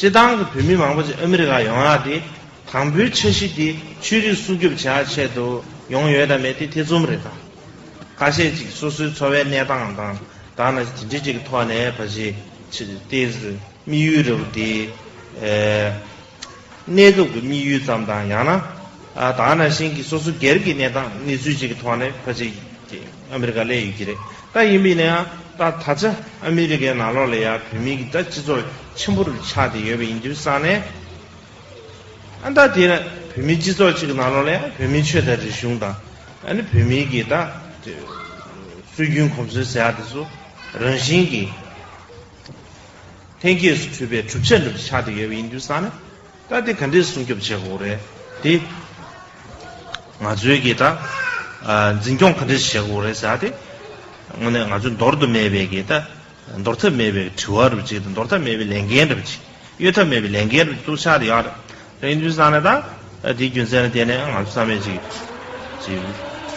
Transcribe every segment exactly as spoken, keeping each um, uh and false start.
སྤྱིར་བཏང་གི་བོད་མི་མང་པོ་ཅིག་ཨ་མི་རི་ཀ་ཡོང་ཡག་དེ། དང་པོའི་འཆར་གཞི་དེ་ཆོས་རིག་སྲུང་སྐྱོབ་བྱ་ཆེད་དུ་ཡོང་ཡོད་དམ་མེད་དེ་ཐེ་ཚོམ་རེད་ད། ཁ་ཤས་ཅིག་སོ་སོའི་འཚོ་བའི་གནས་སྟངས་དང་ད་ནང་བཞིན་དེ་འདྲ་ཅིག་གི་ཐོག་ནས་ཕལ་ཆེར་ཏོག་ཙམ་དམིགས་ཡུལ་རེད་དེ། གནས་སྐབས་ཀྱི་དམིགས་ཡུལ་ཙམ་དང་ཡང་ན། ཨ་ད་ག་ནང་བཞིན་གྱི་སོ་སོ་སྒེར་གྱི་གནས་སྟངས་གནས་ཚུལ་ཅིག་གི་ཐོག་ནས་ཕལ་ཆེར་ཨ་མི་རི་ཀ་སླེབས་ཡོད་ཀྱི་རེད། ད་ཡིན་པ་ཡིན་ན་ཡང་ད་ད་ཆ་ཨ་མི་རི་ཀའི་ནང་ལོགས་ལ་ཡང་བོད་མི་གི་ད་སྤྱི་ཚོགས་ཆེན་པོ་རུ་ཆགས་ཏེ་ཡོད་པ་ཡིན་དུས་ཙང་ནས། ཨ་ད་དེ་ན་བོད་མིའི་སྤྱི་ཚོགས་གཅིག་གི་ནང་ལོགས་ལ་ཡང་བོད་མིའི་ཆོས་དང་རིག་གཞུང་དང་། ཨ་ནི་བོད་མིའི་གི་ད་སྲོལ་རྒྱུན་གོམས་སྲོལ་ཟེར་ཡག་དེ་ཚོ་རང་བཞིན་གྱིས་ལྷན་སྐྱེས་སུ་གྲུབ་པའི་གྲུབ་ཆ་འདྲ་པོ་ཆགས་ཏེ་ཡོད་པ་ཡིན་དུས་ཙང་ནས། ད་དེ་ག་འདྲས་སྲུང་སྐྱོབ་བྱེད་དགོས་རེད་དེ། ང་ཚོའི་གི་ད་ཨ་འཛིན་སྐྱོང་ག་འདྲས་བྱེད་དགོས་རེད་ཟེར་ཏེ། དངོས་གནས་ང་ཚོ་འདོར་དུ་མེད་པའི་གི་ད་འདོར་ཐབས་མེད་པའི་དྲི་བ་རུ་ཅིག་དང་འདོར་ཐབས་མེད་པའི་ལས་འགན་རུ་ཅིག་གཡོལ་ཐབས་མེད་པའི་ལས་འགན་རུ་ཏུ་ཆགས་ཡོད་རེད། ཡིན་དུས་ཙང་ནས་ད་དེའི་རྒྱུ་མཚན་ལ་བརྟེན་ནས་ང་ཚོ་ཚང་མས་ཅིག་ཅིག་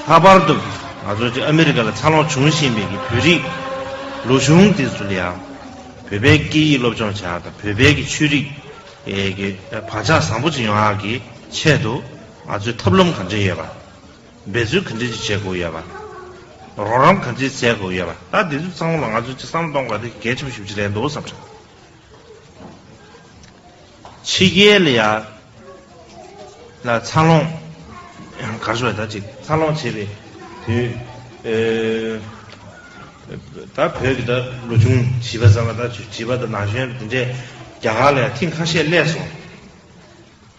ལྷག་པར་དུ་ང་ཚོ་ཅིག་ཨ་མི་རི་ཀ་ལ་འཚར་ལོངས་བྱུང་བཞིན་པའི་གི་བོད་རིགས་ལོ་ཆུང་དེ་ཚོ་ལ་ཡང་བོད་པའི་སྐད་ཡིག་སློབ་སྦྱོང་བྱ་དང་བོད་པའི་གི་ཆོས་རིག་གི་བག་ཆགས་བཟང་པོ་ཅིག་ཡོང་ཡག་གི་ཆེད་དུ་ང་ཚོའི་ཐབས་ལམ་ག་འདྲ་ཡོད་པ། འབད་རྩོལ་ག་འདྲ་ཅིག་བྱེད་དགོས་ཡོད་པ། རོགས་རམ་ག་འདྲ་བྱེད་དགོས་ཡོད་པ། ད་འདི་ཚོ་ཚང་མ་ལ་ང་ཚོས་ཅིག་བསམ་བློ་གཏོང་དགོས་དེ་གལ་ཆེན་པོ་ཞེ་པོ་ཅིག་རེད་འདུག་བསམ་བྱུང་། ཕྱི་རྒྱལ་ལ་ཡ་ལ་འཚར་ལོངས་ག་རེ་ཞུ་དགོས་རེད། ད་ཅིག་འཚར་ལོངས་བྱེད་པའི་དུས། ད་བོད་ཀྱི་ད་ལོ་ཆུང་བྱིས་པ་ཚང་མ་ད་བྱིས་པ་དང་ན་གཞོན་དེ་འདྲས་རྒྱ་གར་ལ་ཡ་ཐེངས་ཁ་ཤས་སླེབས་སོང་།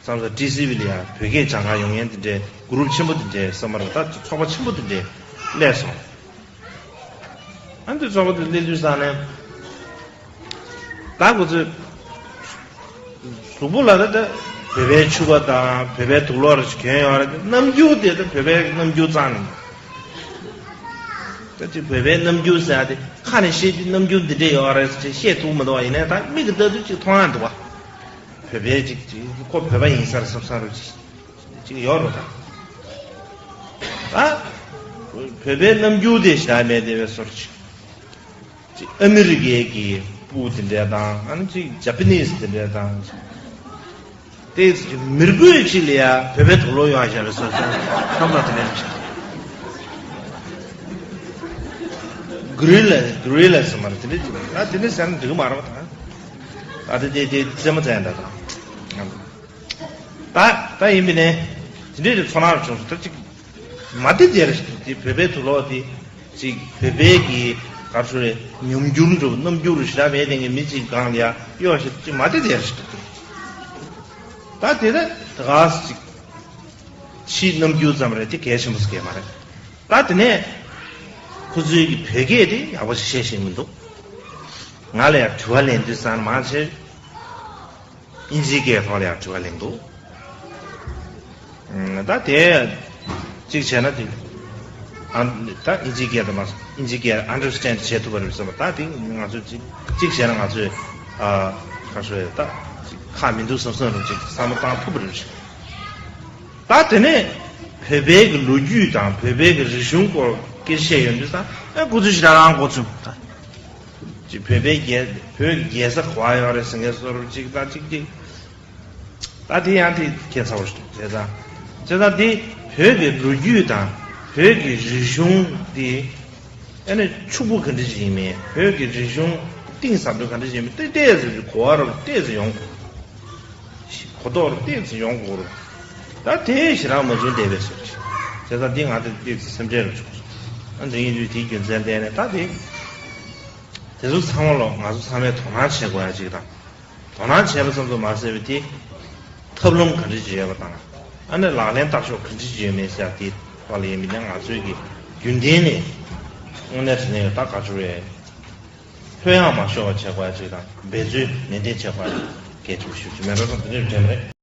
བསམ་ས་ཊི་སི་ཝི་ལ་ཡང་བོད་སྐད་སྦྱང་གར་ཡོང་མཁན་དེ་འདྲའི་གུ་རུབ་ཆེན་པོ་དེ་འདྲའི་བསམ་པར་ད་ཚོགས་པ་ཆེན་པོ་དེ་འདྲའི་སླེབས་སོང་། ཨ་འདི་ཚོགས་པ་དེ་སླེབས་དུས་ཙང་ནས་ད་ཁོ་ཚོས་གཟུགས་པོ་ལ་ད་ད་བོད་པའི་ཕྱུ་པ་དང་བོད་པའི་དུག་ལོག་རེ་གྱོན་ཡོད་རེད། རྣམ་འགྱུར་དེ་ད་བོད་པའི་རྣམ་འགྱུར་ཙང་ནས་ད་ཅིག་བོད་པའི་རྣམ་འགྱུར་ཟེར་ཡ་དེ་ཁ་ནས་བཤད་དུས་རྣམ་འགྱུར་འདི་འདྲས་ཡོད་རེད་ཟེར་བཤད་ཐུབ་མི་འདུག་བ། ཡིན་ནའི་ད་མིག་གིས་ལྟ་དུས་ཅིག་མཐོང་ཡ་འདུག་བ། བོད་པའི་ཅིག་ཅིག་ཁོ་བོད་པ་ཡིན་ས་རེད་བསམ་ས་རུ་ཅིག་ཅིག་ཡོད་རེད་ད། ད་བོད་པའི་རྣམ་འགྱུར་དེ་ཞེ་དྲག་མེད་དེ་བས་སོར་ཅིག་ཅིག་ཨ་མི་རི་ཀའི་གི་སྤུ་དེ་འདྲ་དང་ཨ་ནི་ཅིག་ཇ་པ་ནིས་དེ་འདྲ་དང་། དེ་མི་རྒོད་ཅིག་ལ་ཡ་བོད་པའི་དུག་ལོག་ཡོད་ཤག་རེད་ཟེར་སོང་། ཁམས་ལ་དེ་འདྲ་རེད་ཤག་གྷོ་རི་ལ་གྷོ་རི་ལ་ཟེར་མ་རེད། དེ་འདྲ་ཅིག་ད་དེ་འདྲ་ཟེར་ན་འགྲིག་གི་མ་རེད་པ། ད་ད་དེ་དེ་དེ་རྩེད་མོ་རྩེ་ཡ་འདྲ་དང་། ད་ད་ཡིན་པ་ནས་དེ་འདྲའི་ཚོར་སྣང་བྱུང་སོང་། ད་ཅིག་མ་བདེ་བདེ་རེད་ཤག་དེ་བོད་པའི་དུག་ལོག་དེ་ཅིག་བོད་པའི་གི་ག་རེ་ཞུ་རེད། ཉམས་འགྱུར་འགྲོ་རྣམ་འགྱུར་ཞེ་དྲག་མེད་དེ་ངས་མི་ཅིག་སྒང་ལ་ཡ་གཡོག་ཞིག་ཅིག་མ་བདེ་བདེ་རེད་ཤག་དེ་ད་དེ་ད་ད་ག་ཅིག་ཕྱིའི་རྣམ་འགྱུར་ཙམ་རེད། དེ་གལ་ཆེན་པོ་ཟེར་གྱི་མ་རེད། ད་དེ་ནས་ཁོ་ཚོའི་གི་བོད་སྐད་དེ་ཡག་པོ་ཞིག་བཤད་ཤེས་མི་འདུག་ང་ལ་ཡ་དྲི་བ་ལན་དུས་ཙང་མང་ཆེ་དབྱིན་ཇིའི་སྐད་ཐོག་ལ་ཡང་དྲི་བ་གླེང་འདུག་ཨ་ད་དེ་གཅིག་བྱས་ན་དེ་ཨ་ད་དབྱིན་ཇིའི་སྐད་དུ་མ་སོང་། དབྱིན་ཇིའི་སྐད་understand བྱེད་ཐུབ་པ་རེད་བསམ་པ། ད་དེ་ང་ཚོས་གཅིག་གཅིག་བྱས་ན་ང་ཚོས་ཨ་ཁ་ཤོ་ད་ཁག་མི་འདུག་བསམ་བསམ་རུ་གཅིག་བསམ་བློ་བཏང་ཐུབ་པ་རེད། ད་དེ་ནས་བོད་པའི་གི་ལོ་རྒྱུས་དང་བོད་པའི་གི་རིག་གཞུང་སྐོར་སྐད་ཆ་བཤད་ཡོང་དུས་ད་ཨ་ཁོ་ཚོས་ཞེ་དྲག་རང་མགོ་ཚོས་ད། ཅིག་བོད་པའི་རྒྱལ་བོད་ཀྱི་རྒྱལ་ས་ག་པར་ཡོད་རེད་ཟེར་མཁན་བཟོ་འདྲ་ཅིག་དང་ཅིག་ཅིག་ད་དེ་ཡང་དེ་ཁྱད་མཚར་པོ་ཞིག་འདུག་བྱས་ཙང་། བྱས་ཙང་དེ་བོད་ཀྱི་ལོ་རྒྱུས་དང་བོད་ཀྱི་རིག་གཞུང་དེ་ཨ་ནི་ཕྱུག་པོ་ག་འདྲ་ཞིག་ཡིན་མིན། བོད་ཀྱི་རིག་གཞུང་གཏིང་ཟབ་འགྲོ་ག་འདྲ་ཞིག་ཡིན་མིན་དེ་ཏོག་ཙམ་གོ་བ་རོབ་ཏོག་ཙམ་ཡོང་དགོས། གོ་རྟོགས་རོབ་ཏོག་ཙམ་ཡོང་དགོས་རོགས། ད་དེ་ཞེ་དྲག་མ་བྱུང་བསྡད་པའི་བཟོ་ཅིག་བྱས་ཙང་དེ་ང་ཚོ་ཏོག་ཙམ་སེམས་ཁྲལ་རོ་བྱུང་སོང་། ཨ་འདི་ཡིན་དུས་དེའི་རྒྱུ་མཚན་བསྟན་ནས་ད་དེ། དེ་ཚོ་ཚང་མ་ལོ་ང་ཚོ་ཚང་མས་དོ་སྣང་བྱེད་དགོས་ཡ་ཅིག་དང་། དོ་སྣང་བྱས་པ་ཙམ་དུ་མ་ཟད་པའི་དེ། ཐབས་ལམ་ག་འདྲ་ཅིག་ཡོད་པ་དང་། ཨ་ནི་ལག་ལེན་བསྟར་ཕྱོགས་ག་འདྲ་ཅིག་ཡོད་མེད་ཟེར་ཡ་དེ་བར་ལ་ཡིན་མིན་ནི་ང་ཚོའི་གི་རྒྱུན་ལྡན་ནས་དངོས་གནས་དྲང་གནས་ཡོད་ད་ག་ཚོད་རེད། ལྷོད་ཡངས་མ་ཤོར་བ་བྱེད་དགོས་ཡ་ཅིག་དང་འབད་རྩོལ་ནན་ཏན་བྱེད་དགོས་ཡ་གལ་ཆེན་པོ་ཞིག་མེད་འགྲོ་བསམ་དེ་འདྲ་དྲན་པ་རེད།